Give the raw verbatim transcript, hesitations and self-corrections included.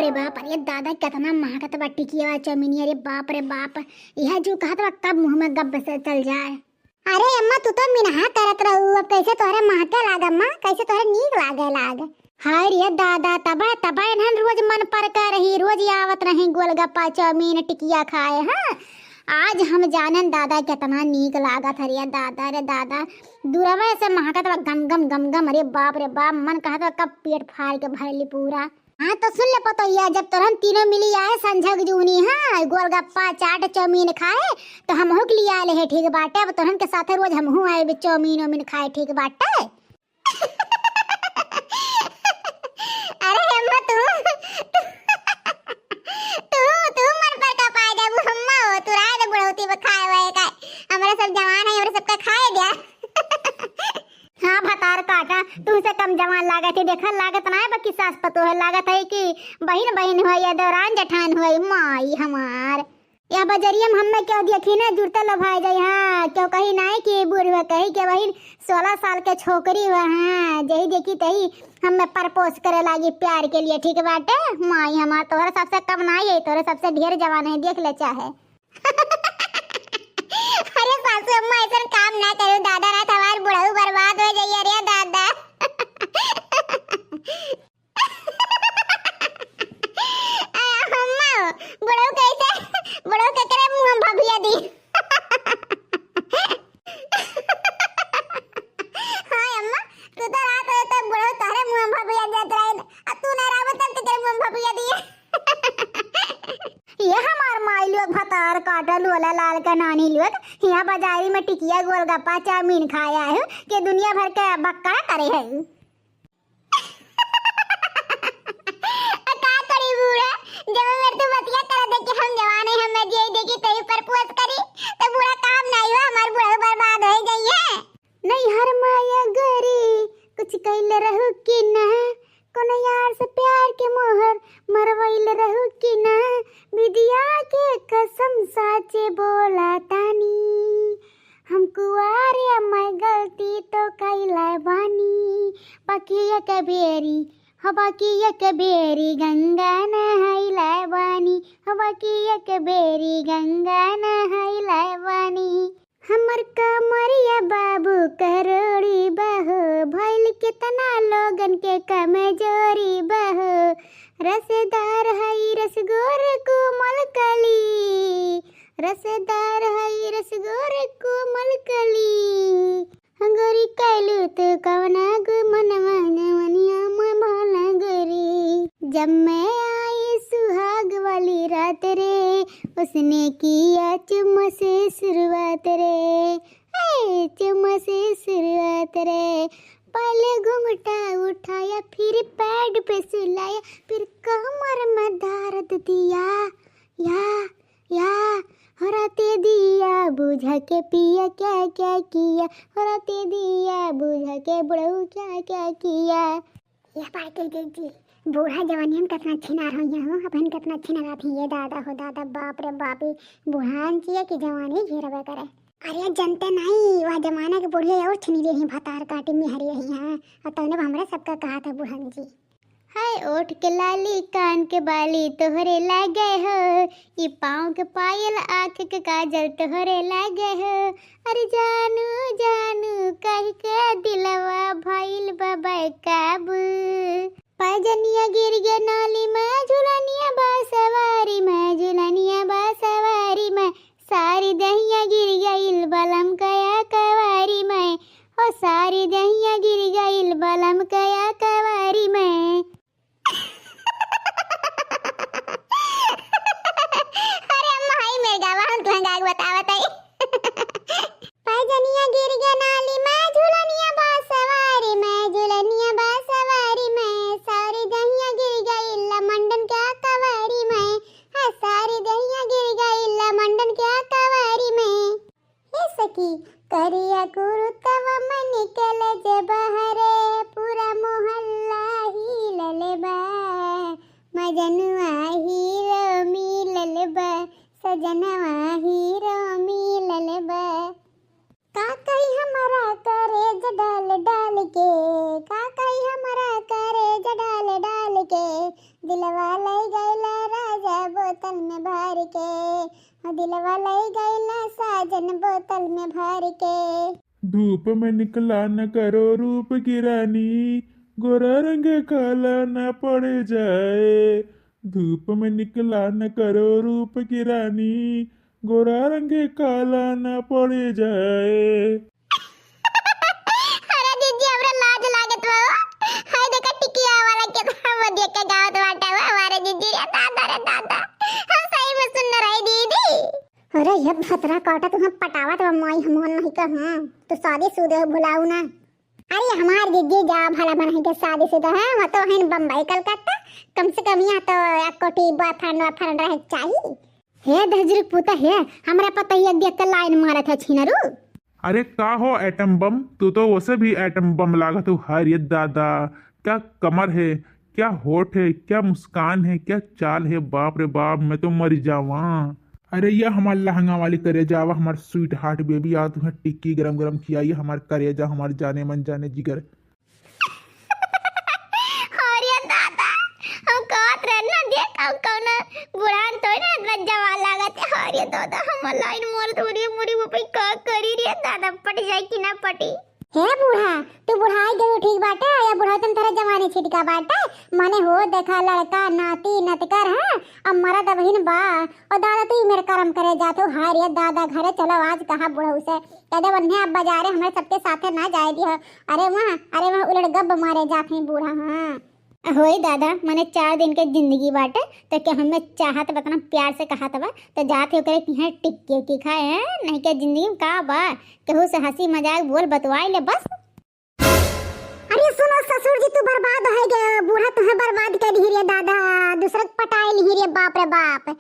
अरे बाप, अरे दादा, केतना महकत बा टिकिया चाउमीन, अरे बाप रे बाप। यह जो कहत बा कब मुँह में गब से चल जाए। अरे अम्मा, तू तो मिनहा करत रहू, अब कैसे तोहरे महके लाग अम्मा, कैसे तोहरे नीक लागे लाग। हाय रे दादा, तबे तबे इन्हन रोज मन पर कर रही, रोज आवत रही गोलगप्पा चाउमीन टिकिया खाए। हाँ, आज हम जानन दादा केतना नीक लागत है रे दादा, रे दादा। दूरवे से महकत बा गम गम गम गम। अरे बाप रे बाप, मन कहत बा कब पेट फाड़ के भर ली पूरा। हाँ तो सुन ले पतोहिया, जब तोहन तीनों मिली आए संझक जूनी, हाँ, गोलगप्पा चाट चाउमीन खाए, तो हमहू के लिए आए ले है, ठीक बाटे। अब तोहन के साथे रोज हमहू आए बे चाउमीन वाउमीन खाए, ठीक बाटे। अरे अम्मा, तू तू तू मन पर का पाए जाबू अम्मा हो, तू रहे दे बुढ़ौती में खाए हुए का। हमरा सब जवान है, हमरा सबका खाए द्या। हाँ भतार काटा, तू से कम जवान लागत है, देखल लागत ना है, बाकी सास पतोह लागत है कि बहिन बहिन हुआ या देवरान जेठान हुआ, माई हमार। यह बजरिया में हमें क्यों देखी ना जुड़ते लो भाई जाई, हाँ, क्यों कही नाई कि बूढ़ हुआ कही के बहिन सोलह साल के छोकरी हुआ, हाँ, जही देखी तही हमें प्रपोज करे लागी प्यार के लिए, ठीक बाटे। माई हमार तोहरे सबसे कम नाई है, तोहरे सबसे ढेर जवान है, देख ले चाहे। अरे सासू अम्मा, ऐसन काम ना करू दादा, ना तो हमार बुढ़ऊ बर्बाद हो जाइए रे दादा। आ, अम्मा, बुढ़ऊ कैसे, बुढ़ऊ केकरे मुँह में भभिया दी। हाँ अम्मा, तू तो रात हो तो बुढ़ऊ तोहरे मुँह में भभिया देत रहे, आ तू ना रहबो तब केकरे मुँह में भभिया दी। ये हमार माई लोग भतार काटल वाला लाल का नानी लोग, यहाँ बाजारी में टिकिया गोलगप्पा चाउमीन खाया है कि दुनिया भर के बक्का करे है। का करी बूढ़ा, जब मेरे तू बतिया कर दे कि हम जवान है, हम जिए देखी तही पर पोस करी, तो बूढ़ा काम नहीं हुआ, हमार बूढ़ा बर्बाद हो गई है। नैहर माया गरी कुछ कैल रहू कि ना, कोनो यार से प्यार के मोहर मरवैल रहू कि ना, विदिया के कसम साचे बोला तानी, हम कुआरे में गलती तो कैले बानी, बाकी एक बेरी, हो बाकी एक बेरी गंगा नहैले बानी, हो बाकी एक बेरी गंगा नहैले बानी। हमर कमरिया बाबू करोड़ी बहो, भइल केतना लोगन के कमजोरी बहो। रसदार हई रसगोर कोमल कली, रसदार हई रसगोर कोमल कली। गोरी कैलू तू कवना गुमनवा जवनिया में भला गोरी। जब मैं आई सुहाग वाली रात रे, उसने किया चुम्मा से शुरुआत रे, ए, चुम्मा से शुरुआत रे। पहले घूंघटा उठाया, फिर पैड पे सुलाया, फिर कमर में दर्द दिया, या, या, हो राते दिया बुझा के पिया क्या क्या किया, हो राते दिया बुझा के बुढ़ऊ क्या क्या किया। ये पार्टी दीदी, बूढ़ा जवानी में कितना छिनार हो यहाँ हो, अपन कितना छिनार आप ही, ये दादा हो दादा, बाप रे बाप, ये बूढ़ान जिया की जवानी घेरबे करे। अरे जनते नहीं, वह जमाना के बुढ़िया और छिनी रही, भतार काटी में हरी रही हैं, और तौने अब हमरा सबका कहा था बूढ़न जी। हाय ओठ के लाली, कान के बाली तोहरे लागे हो, ई पाँव के पायल, आँख के काजल तोहरे लागे हो। अरे जानू, जानू, कह के दिलवा भइल बा बेकाबू। पायजनिया गिर गया नाली में, झुलनिया बा सवारी में, झुलनिया बा सवारी में, सारी दहिया गिर गइल बलम कया कवारी में, हो सारी दहिया गिर गइल बलम कया कवारी में। अरे अम्मा, हाय मेरे गावा, हम तुहें गाग बतावत हई। पैजनिया गिर गया नाली में, झुलनिया बा सवारी में, झुलनिया बा सवारी में, सारी दहिया गिर गइल मंडन क्या कवारी में, हाँ, सारी दहिया गिर गइल मंडन क्या कवारी में। हे सखी, करिया कुरुतवा में निकल जे बहरे, पूरा मोहल्ला हिलल बा। मजनुआ हीरो मिलल बा, सजनवा हीरो मिलल बा। का कही हमरा करेज डाल डाल के, का कही हमरा करेज डाल डाल के। दिलवा लई गइला राजा बोतल में भर के, हो दिलवा लई गइला साजन बोतल में भर के। धूप में निकला न करो रूप की रानी, गोरा रंग काला न पड़ जाए। धूप में निकला न करो रूप की रानी, गोरा रंग काला न पड़ जाए। अरे जीजी, हमरा लाज लागत बा। हाय देखा, टिकिया वाला केतना बढ़िया के गावत बाटे बा, हमारे जीजी रे दादा रे दादा। हम सही में सुन रहे दीदी। अरे ये भतरा काटा, तुहैं पटावत बा माई, हम नहीं कहूँ। तो शादी शुदा भुलाऊ ना। अरे हमार जीजी जा भला बनही के शादी शुदा है, वह तो है बम्बई कलकत्ता, कम से कम यहाँ तो एक कोटी बॉयफ्रेंड वॉयफ्रेंड रहे चाहिए। हे दहजरी पूता हे, हमरा पतोहिया देख के लाइन मारत है छिनरू। अरे का हो एटम बम, तू तो वैसे भी एटम बम लागत हो। हाय रे दादा, क्या कमर है, क्या होठ है, क्या मुस्कान है, क्या चाल है, बाप रे बाप, मैं तो मर जावा। अरे या हमार लहंगा वाली करेजा, आवा हमार स्वीट हार्ट बेबी, आ तुहैं टिक्की गरम गरम खियाई, हमार करेजा, हमार जाने मन जाने जिगर। अरे दादा, हम कहत रहे ना, देख हम कौनो बुढ़ान तो ना, इतना जवान लागत है। अरे दादा, हम लाइन मारत, अरे मोरी बाप रे, का करी रे दादा, पट जाए कि ना पटी? हे बूढ़ा, तू बुढ़ाई गयो ठीक बाटे, या बुढ़ाई तन तेरा जवानी छिटका बाटे। माने हो देखा लड़का नाती नतकर है, अब मरद अबहिन बा। ओ दादा, तू ही मेरे करम करे जात हो। हाय रे दादा, घरे चलो आज कहा बुढ़ऊ से, कह दे वन्ने अब बाजारे हमारे सबके साथे ना जाए दियो। अरे वहाँ, अरे वहाँ उलट गब्ब मारे जात हैं बूढ़ा। हाँ। होई दादा, मने चार दिन के जिंदगी बाटे, तो क्या हमें चाहत बा, इतना प्यार से कहत बा, तो जात है ओकरे किहाँ टिक्की उक्की खाए हैं, नहीं क्या जिंदगी में का बा, केहू से हंसी मजाक बोल बतवाई ले बस। अरे सुनो ससुर जी, तू बर्बाद हो गए, बूढ़ा तुहैं बर्बाद कर दी रे दादा, दूसरे के पटाए ली रे बाप रे बाप।